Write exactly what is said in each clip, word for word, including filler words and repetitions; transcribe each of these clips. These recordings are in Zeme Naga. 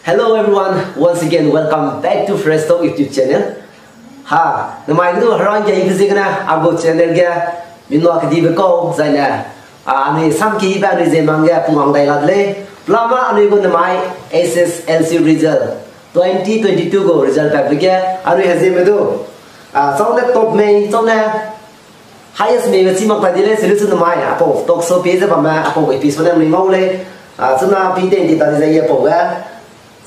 Hello everyone, once again welcome back to Fresh Talk YouTube channel. Ha, namai du herang ge ibe ziegene agu channel ge minua kedibe kau zaine, a, anui sam kibe anui ze mang ge pungwang dai la de lei. Pelama anui gu namai S S L C result, twenty twenty-two gu result pabe ge anui hezime du, a, chau ne top mei, chau ne highest mei be chi mak ta di lei, selu chu namai apau talk show pie ze bamme, apau gu episode ne mi ngau lei. A, chuna pi ten di ta di ze ye pau ge.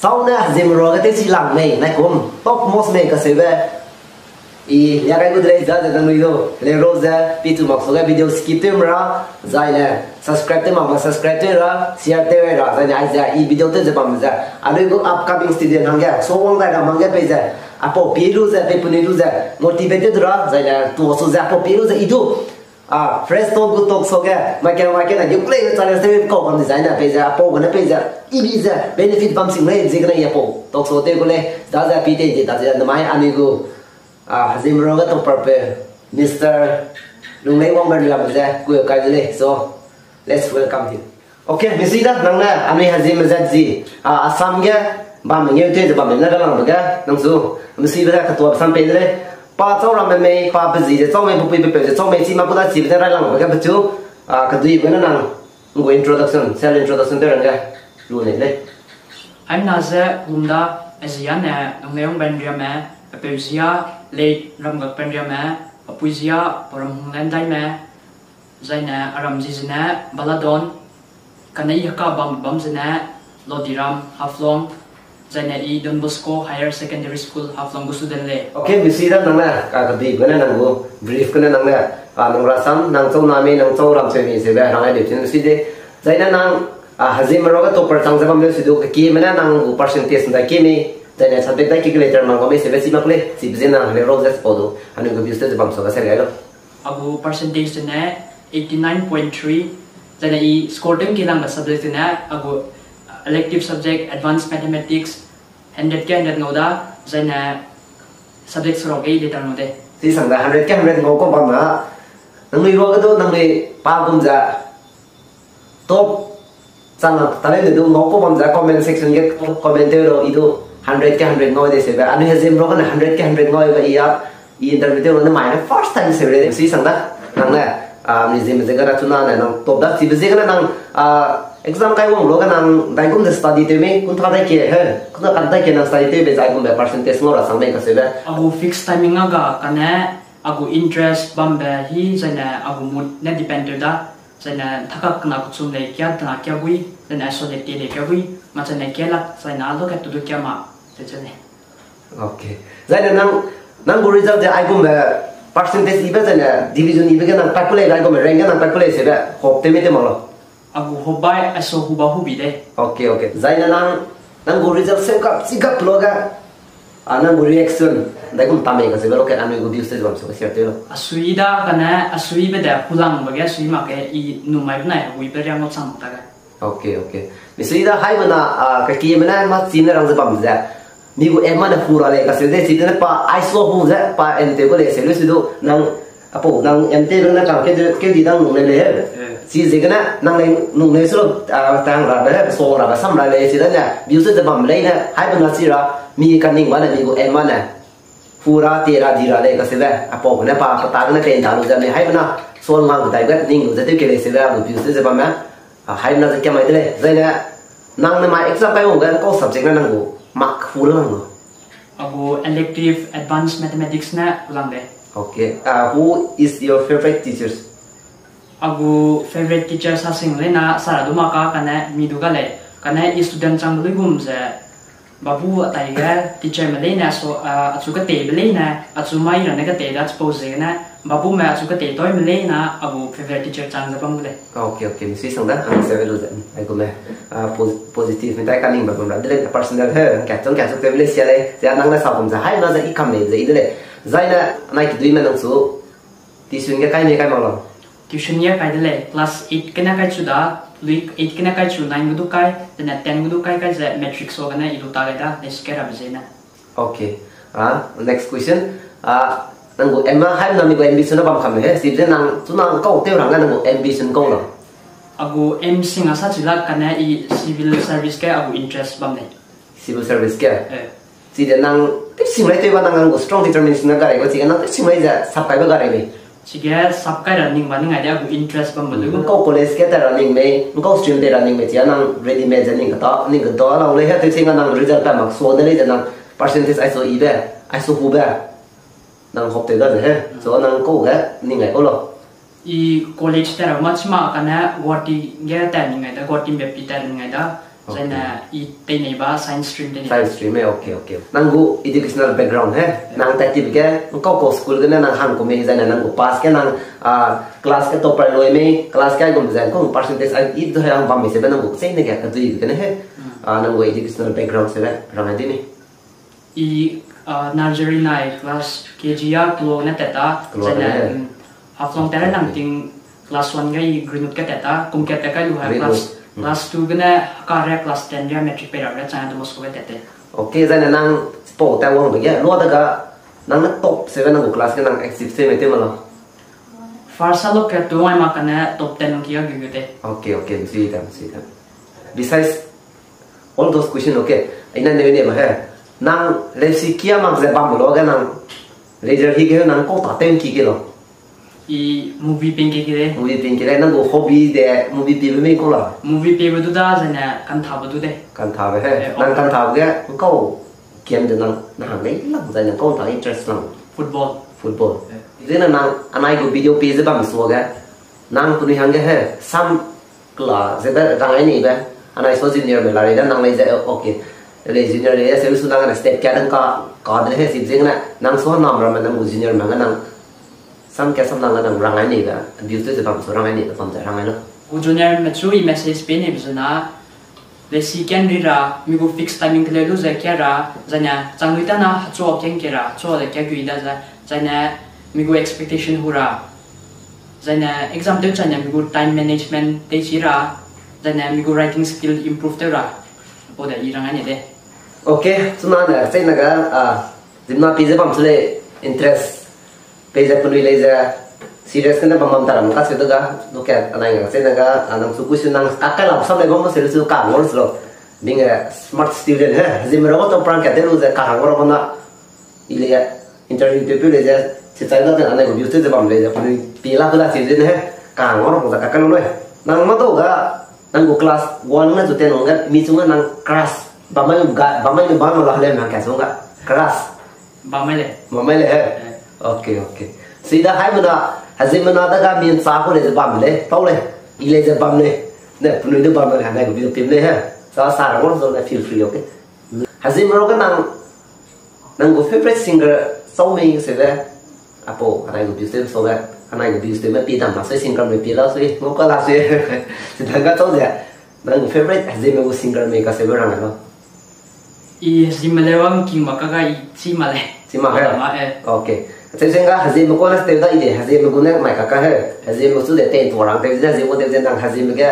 Chau ne hezim ro ge tewchi lang mei, nai kum top most mei kaseube. I lia gai gu de lei, za ze nangnui du le ro ze pi tu mak su ge video skip tew mra, zaine subscribe tew mak ma subscribe tew ra, share tew ra, zaine ai ze i video tew ze bam ze anui gu upcoming student hangge so wang dai ra hangge pei ze apau pi lu ze, pei penui lu ze motivate tew ra, zaine tu su ze apau pi lu ze i du, a, Fresh Talk gu talk show ge mai ke mai ke na ge play challenge tew kau bam dezaine pei ze apau gene pei ze ibi ze benefit bam sing lei ziegene i apau talk show tew gu lei, da ze pi te di ta ze namai anui gu, a, hezim ro ge topper pe Mister Lunglei Wangbenriame ze ku kai de lei. So, let's welcome him. Okay, misui da nang ne anui hezime zat zi, a, Assam ge bam ngeu tew ze bam ne railangbe ge nang su misuibe da katuabe sam pei de lei. Pa chau ramme mei, pa pe zi ze chau mei, pe pui pe peu ze chau mei, chi ma ku da chibe ne railangbe ge pechu, a, keduibe ne nang ngu introduction, self introduction tew rang ge lu nei lei. Aimna ze Lumda, a zia ne Lunglei Wangbenriame, a peu zia late Ramgakbenriame, a pui zia Poram Hunglendaime, zaine a ram zi zene Baladon, kane i heka bam bam zene Lodiram, Haflong, zaine i Don Bosco Higher Secondary School, Haflong gu student lei. Okay, misui da nang ne, a, keduibe ne nang gu brief gene nang ne, a, nang rasam, nang chau na mei, nang chau ram seu mei seube rang ai de chin misui de. Zaine nang, a, hezime ro ge topper chang ze bam leu si du, kekieme ne nang gu percentage ndai ki mei, zaine subject dai ki ke letter mang gu mei seube chi mak lei, chibe ziegene nang le ro ze pau du anui gu views tew ze bam su ga se gai lau. A gu percentage zene eighty nine point three, zaine i score tew ki langbe subject zene a gu elective subject Advanced Mathematics, hundred ke hundred ngau da, zaine subject seruk ge letter ngau de. Chi sang da hundred ke hundred ngau kau bam na, nangnui ruage du nangnui pa gum ze top chang talent de du ngau kau bam ze comment section ge comment tew lau, i du hundred ke hundred ngau de seube. Anui hezim ro gene hundred ke hundred ngau be i a, i interview tew ne mai ne first time se re, si sang da nang ne, a, mi zim ze ga ra chuna ne nang top da chibe ziegene nang, a, exam kai wang ro ga nang dai gum ze study tew mei, kun ta dai ke he, kun ta kan dai ke nang study tew be zai gum be percentage ngau ra sang mei kaseube. A gu fixed timing a ga kane a gu interest bambe hi zaine a gu mood ne depend tew da. Zaine thakak kena kuchum lei kia tena kia gui, zaine isolate te lei kia gui, ma zaine kia lak zaine a lokat tu du kia ma, ze ze lei. Okay. Zaine nang, nang gu result ze aigumbe percentage ibe zaine division ibe ge nang pat ku lei, aigumbe rank ge nang pat ku lei seube hope tew mei tew mak lau. A gu hope bai, a so hu ba hu bi de. Okay, okay. Zaine nang, nang gu result seu kap, chi kap lo ga, a, nang gu reaction dai gum ta mei kaseube lokat anui gu views tew ze bam su ga share tew lau. A sui da kane, a sui be de hulangbe ge sui mak ge i numai benai a gui be riang ngau chang mak ta ga. Okay, okay. Misui da haimena, a, kekieme ne ma chine rang ze bam ze, mi gu aim ma ne hu ra lei kaseu de, chi de ne pa aiso hu ze pa aim tew gu lei seu lu si du nang, apau nang aim tew lu ne kang ke di, ke di nang nung lei lei he. Chi ziegene nang lei nung lei su lu, a, tang rabe he, so rabe sam ra lei, chi de ne views ze bam lei ne haimena chi ra, mi kaningba ne mi gu aim ma ne hu ra, te ra, di ra lei kaseube, apau gene pa, pa ta gene pei nda lu ze mi haimena so ngang kedai ge ning lu ze tew ke lei seube, a gu views ze bamme, a, haimena ze kia mai de lei. Zaine nang ne mai exam kai wang ge kau subject ne nang gu mark hu lang lo? A gu elective Advanced Mathematics ne hu lang de. Okay. A, who is your favorite teachers? A gu favorite teacher sa sing leina sara du ma ka kane mi du ga lei. Kane i student chang lui gum ze babu atai ge teacherme leine so, a, achu kateibe leine, achu mai ra ne katei da chipau ziegene, babume achu katei toime leina a gu favorite teacher chang ze bam gu lei. Okay, okay. Misui sang da, ang se lu ze, aigume, a, pos-, positive mi tai kaningbe bam ra de lei, personal he, ka chang ka chuk tew lei sia lei, ze nang ne sa gum ze haimena ze i kam lei ze i de lei. Zaine nai kiduime nang su tuition ge kai mei kai mak lau? Tuition ge kai de lei, class eight gene kai chu da, lui eight gene kai chu nine gu du kai, zene ten gu du kai kai ze matric so gene i lu ta gai da, lei sike rabe ziegene. Okay. A, next question. A, nang gu aim ma haimena mi gu ambition na bam kam he, si ze nang, chu nang kau tew rang ga nang gu ambition kau lau? A gu aim sing a sa chi la kane i civil service ge a gu interest bam lei. Civil service ke. Eh. Chide nang tewsing lai tewba nang nang gu strong determination na gare gu chige nang tewsing lai ze sap kaibe gare lei. Chige sap kai ra ning ba ning ai de a gu interest bam ba du. Nkau college ke ta ra ning mei, nkau stream te ra ning mei, chia nang ready mei ze ning kata, ning kata lau lei he, tewsing ga nang result pa mak so de lei ze nang percentage ai so i be, ai so hu be. Nang hop tew da ze he. So nang kau ge ning ai kau lo. I college ta ra ma chima kane Guwahati ge ta ning ai da, Guwahati mbe pi ta ning ai da. Okay. Zaine i tei nei ba science stream tei nei. Science stream e, okay, okay. Nang gu educational background he. Yeah. Nang ta tip ge, nkau kau school gene nang hang ku mei zaine nang gu pass ge nang, ah, class ge topper loi mei, class ge gum zaine kau percentage ai i do he ang bam mei se be nang gu sei ne ge ka dui gene he. Mm. Ah, nang gu educational background se be rang ai di ni. I, ah, nursery nai class K G a klo ne teta, klo zaine, ne. Mm, Haflong tere nang ting class one ga i Greenwood ga teta, kum kat ta kai lu ha Greenwood. Class, mm, class two gene kare class ten ga matric pei ra re chang Don Bosco ga tete. Okay, zaine nang sport ta wang be ge, lo da ga, nang ne top seven nang gu class ga nang exit se me te ma lo. First a lo ke tu mai ma kane top ten nang ki ga gu gu te. Okay, okay, si tam, si tam. Besides all those question, okay. Ina ne ne ma he. Nang lesi kia mak ze bam lo ga nang laser hi ke nang ko ta tem ki ke lo. I movie ping ke ke le. Movie ping ke le, nang gu hobby de movie pi be mei ko la. Movie pi be du da zaine kan tha be du de. Kan tha be he. Eh, nang okay. Kan tha be ge ko Game de nang, nang hang lei lang, zai nang kau nta interest lang. Football. Football. Eh. Zene nang anai gu video pi ze bam sua ge. Nang penui hang ge he, sam kela ze be rang ai ni be. Anai so junior me la rei da nang lei ze, eh, okay. Lei junior lei, se su nang ne step kia dang ka, ka de he si zeng ne. Nang so nam ram nang gu junior me nang. Sam kia sam nang nang rang ai ni be. Abuse ze bam so rang ai ni be, bam ze rang ai lo. Gu junior me chu i message pe ni be zena. Lesi ken ri ra, mi gu fix timing keleu lu ze kia ra, zaine, chang lui ta na, hachua ken ke ra, hachua de kia gui da za, zaine, mi gu expectation hu ra, zaine, exam tew zaine, mi gu time management tei chi ra, zaine, mi gu writing skill improve tew ra, pau de i rang ai ni de. Okay, chuna ne, chai na ga, ah, zimna pi ze bam chu lei interest. Pei ze penui lei ze serious kene bam bam ta ram ka se du ga, du ke anai nga se na ga, a nang su ku su nang ka ka lam sam lei bam se lu su ka ngor su lo. Being a smart student he, zim ro to prank ka de lu ze ka ngor na. I lei interview te pu lei ze, si chai da ze anai gu views te ze bam lei ze, penui pi la ku da si ze ne he, ka ngor za ka ka lu lei. Nang ma do ga, nang gu class one na zu ten ga, mi chung ga nang crush, bam mai ga, bam mai ga bam la le nang ka chung ga, crush. Bam mai le. Bam mai le, he? Eh. Okay, okay. Sida hai mena, hazi mena da ga min sa ko le ze bam le, pau le, i le ze bam le. Ne, penui de bam le, ne, video pim le, he. Sa, sa ra mo, so, ne, feel free, okay? Hazi mena ga nang, nang gu favorite singer, sau mei se be, apo, anai gu views te, so be, anai gu views te, me pi dam la, so singer me pi la, so, ngo ka la, so, sida ga sau ze. Nang gu favorite Zeme gu singer mei ka se be rang lo? I Zeme le wang king ma ka ga i chi ma le. Chi ma he? Ma, eh. Okay. Zeme ga Zeme ko na step da i de, Zeme gu ne mai ka ka he. Zeme gu su de ten to rang te, Zeme gu de nang Zeme ge,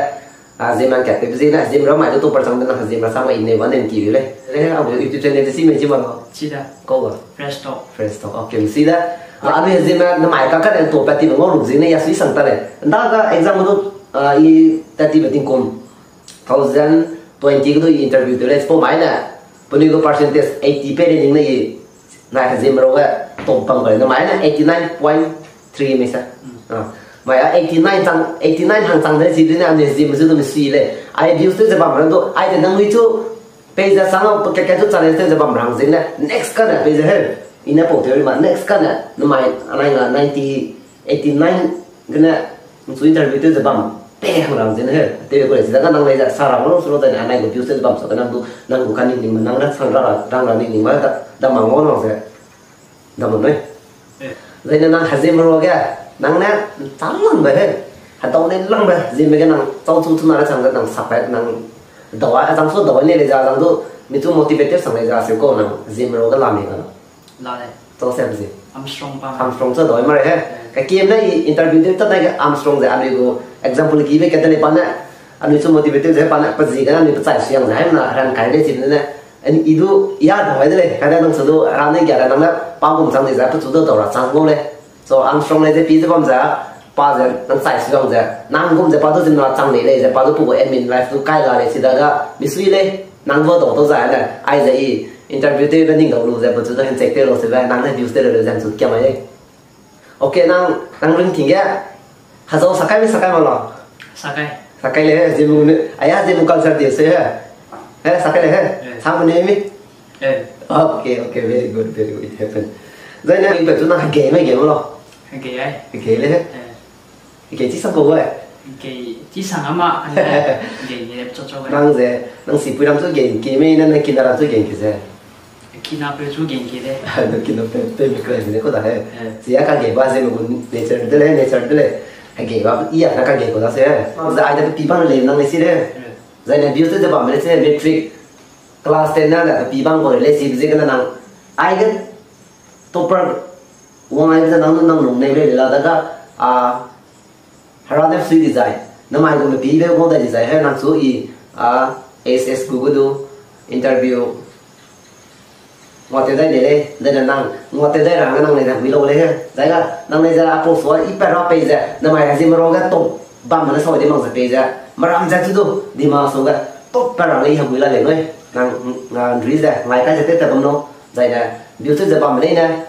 ah, Zeme ang kat te, Zeme na Zeme ra mai du to par chang de nang Zeme ra sa mai ne wa nem ki le. Le, a gu YouTube channel de si me chi ma lo. Chi da. Ko ba? Fresh Talk. Fresh Talk. Okay, si da. Ah, ami Zeme na mai ka ka de to pa ti ngo lu Zeme ya sui sang ta le. Nda ga exam du, ah, i ta ti ba ting kum. Thousand twenty ge du i interview te le, chipau mai ne, penui gu percentage eighty pe le ning ne i, nai Zeme ro ge top bam ga le, na mai ne eighty nine point three me sa. Mm. Ah, mai a eighty nine chang, eighty nine hang chang de si de ne, a ne Zeme zu du me si le. Ai views te ze bam ran du, ai de nang lui chu, page sang a, ke ke chu challenge te ze bam rang zing ne, next ka ne page he. I ne pau te ma, next ka ne, na mai, anai nga ninety, eighty nine gene, nsu interview te ze bam, pe hang rang zin he, te ko le, zida nang lei ze, sa rang lo, su lo zai ne, anai gu views te ze bam, so nang du, nang gu ka ning ning, nang na sang ra, rang ra ning ning ma, da, da mang lo nang ze, da mang noi. Eh. Zai ne nang Zeme ro ge, nang ne, chang lang be he, ha dau ne lang be, Zeme ge nang, chau chu chu na ra chang ze nang sap be, nang, dau a, chang su dau ne le za, nang du, mi chu motivated sang le za, se ko nang, Zeme ro ge la mi ga. La le. Tau se zi. Armstrong pa. Armstrong chu doi mare he. Eh. Ka kiem na i interview de ta na ke Armstrong ze anui gu example ki be ke de le pa ne. Anui chu motivated ze pa ne pa zi ga anui pa chai siang ze hai na ran kai de chi ne. An i du ya doi de le. Ka da nang chu du ran ne ga da nang na pa gum chang de za pa chu du dau ra chang lo le. So Armstrong le ze pi ze bam za pa ze nang chai siang ze. Nang gum ze pa du zin na chang le le ze pa du pu gu admin life du kai la le si da ga mi sui le. Nang du dau tau zai ne, aize i interview tewbe ning dau lu ze, pechu du handshake tew lau sebe, nang ne views tew lu ze, nang chu kiam ai lei. Okay, nang, nang ringting ge, hazau sakai me sakai ma lau? Sakai. Sakai le, Zeme, aya Zeme culture di se he. He, sakai le he. Eh. Sang ne mi. Eh. Okay, okay, very good, very good, it happened. Zai ne, ringpe chu nang hegei me hegei ma lau? Hegei ai. Hegei le he. Eh. Hegei chi sang kau gai? Hegei chi sang ama, hegei, hegei le cho cho gai. Nang ze, nang sipui ram chu hegei ke me, nang, nang kina ram chu hegei ke ze? Kina pe chu hegei ke de. Nang kina pe, pe me krai ne ko da he. Eh. Sia ka hegei ba Zeme gu nature de le, nature de le. Hegei ba, i a na ka hegei ko da se. Nang ze ai de pi bang le nang le si le. Eh. Zai ne views ze bam le se matric class ten na da pi bang ko le si ze kena nang. Ai ge topper wang ai ze nang, nang lung nei le la da ga, a, Hera ne sui dizai, namai gu me pi be wang dai dizai, he nang chu i, a, S S gu gu du interview ngua tew dai ne lei, dai ne nang, ngua tew dai ra nang ne da gui lau lei he. Zai ga, nang ne ze a pau sua i pe ra pei ze, namai Zeme rau ga top bam me ne sau di mang ze pei ze, meram ze chu du, di ma sau ga, top pe ra lei he gui la lei nui. Nang, nga nri ze, ngai kai ze tew te bam lau, zai ne, views ze bam lei ne,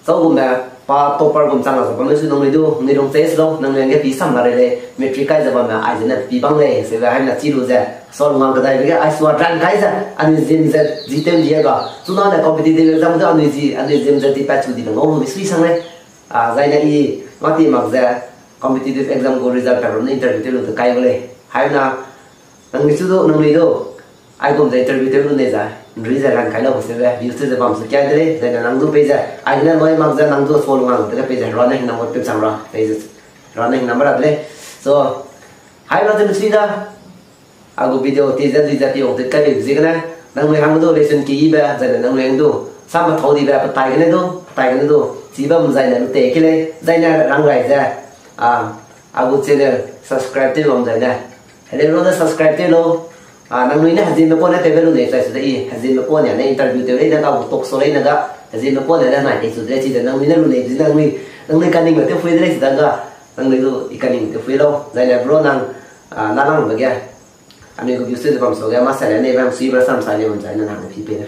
Chau gume, pa topper gum chang la ze bam le su nangnui du, nui lung test lau, nangnui hangge pi sam la rei lei, matric kai ze bamme, aize ne pi bang lei, sebe haimna chi lu ze, sua lung wang kedaibe ge, ai sua ran kai ze, anui zim ze, zi tew lia ga, chuna ne competitive exam de anui zi, anui zim ze di pat chu di nang lu, mi sui sang lei. A, zai ne i, mati mak ze, competitive exam gu result pe rum ne interview tew lu de kai gu lei. Haimna, nangnui chu du, nangnui du, aigum ze interview tew lu nei za, nri ze ran kai lau sebe, views ze bam su kia de lei, zai ne nang du pei ze, ai ne loi mak ze nang du sua lung wang de pei ze, run ne hingnam gu pei chang ra, pei ze, run ne hingnam ra de lei. So, hai ra ze mi sui da, a gu video ti ze, di ze ti ong te kai bei zi gene, nangnui hang du lesson ki ibe, zai ne nangnui hang du, sam pe thau dibe, petai gene du, petai gene du, chi bam zai ne lu te ki lei, zai ne rang rai ze, a, a gu channel subscribe tew bam zai ne, heleu ru ne subscribe tew lau. A, nangnui ne hezin me kuane tewbe lu nei chai su de i, hezin me kuane ne interview tew lei ne ga, gu talk show lei ne ga, hezin me kuane ne nai tei su de lei chi de, nangnui ne lu nei de, nangnui, nangnui kaning me tew phui de lei chi da ga, nangnui du i kaning tew phui lau. Zai ne bro nang, a, na langbe ge, anui gu views ze bam su ge, ma sa le ne bam sui bam sam sa ne bam zai ne nang pi pei ne.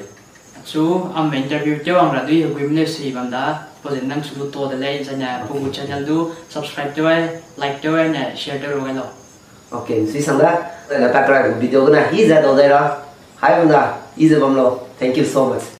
Achu, amme interview tew wang ra dui heguime ne sei bam da, pau ze nang chu du to de lei, zai ne, pa gu channel du subscribe tew ai, like tew ai ne, share tew lu gai lau. Okay, sui sang da, zai ne, subscribe video gene, i ze dau dai ra, hai bam da, i ze bam lau, thank you so much.